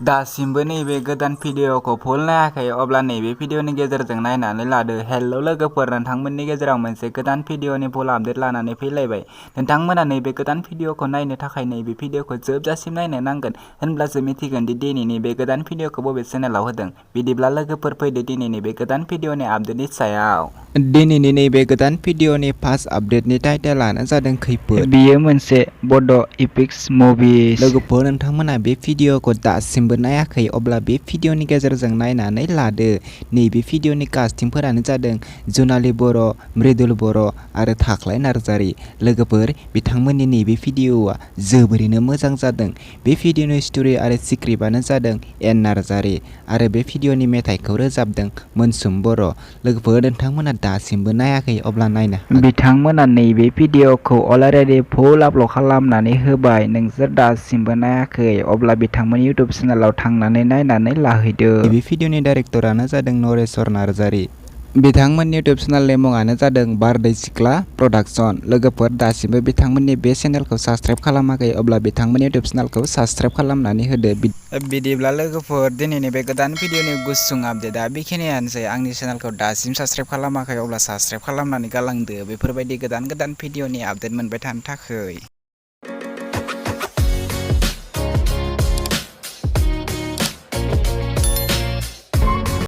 दासिमबो नैबे गोदान भिडिअखौ फुल नायाखै अब्ला नैबे भिडिअनि गेजेरजों नायनानै लादो। हेलौ लोगोफोर, नोंथांमोननि गेजेराव मोनसे गोदान भिडिअनि फुल आपडेट लानानै फैलायबाय। नोंथांमोना नैबे गोदान भिडिअखौ नायनो थाखाय नैबे भिडिअखौ जोबजासिम नायनो नांगोन, होनब्लासो मिथिगोन दि दिनैनि बे गोदान भिडिअखौ बबे चेनेलाव होदों। बिदिब्ला लोगोफोर फैदो दिनैनि बे गोदान भिडिअनि आपडेटनि सायाव। दिनैनि नैबे गोदान भिडिअनि फार्स्ट आपडेटनि टाइटेलानो जादों खैफोद। बेयो मोनसे बड' इपिक्स मुभिज। लोगोफोर, नोंथांमोना बे भिडिअखौ दासिमबो नायाखै अब्ला बे भिडिअनि गेजेरजों नायनानै लादो। नैबे भिडिअनि कास्टिंफोरानो जादों जुनाली बर', मृदुल बर' आरो थाख्लाय नार्जारी। लोगोफोर, बिथांमोननि नैबे भिडिअआ जोबोरैनो मोजां जादों। बे भिडिअनि स्ट'रि आरो स्क्रिप्टआनो जादों एन नार्जारी आरो बे भिडिअनि मेथाइखौ रोजाबदों मोनसुम बर'। लोगोफोर, नोंथांमोना दासिमबो नायाखै अब्ला नायनो हागोन। बिथांमोना नैबे भिडिअखौ अलरेडि फुल आपल'ड खालामनानै होबाय। नोंसोर दासिमबो नायाखै अब्ला बिथांमोननि इउटुब चेनेलाव थांनानै नायनानै लाहैदो। नैबे भिडिअनि डाइरेक्टरानो जादों नरेश्वर नार्जारी। बिथांमोननि इउटुब चेनेलनि मुङानो जादों बारदै सिख्ला प्रडाक्शन। लोगोफोर, दासिमबो बिथांमोननि बे चेनेलखौ साबस्क्राइब खालामाखै अब्ला बिथांमोननि इउटुब चेनेलखौ साबस्क्राइब खालामनानै होदो। बिदिब्ला लोगोफोर, दिनैनि बे गोदान भिडिअनि गुसुं आपडेटआ बेखिनियानोसै। आंनि चेनेलखौ दासिम साबस्क्राइब खालामाखै अब्ला साबस्क्राइब खालामनानै गालांदो बेफोरबायदि गोदान भिडिअनि आपडेट मोनबाय थानो थाखाय।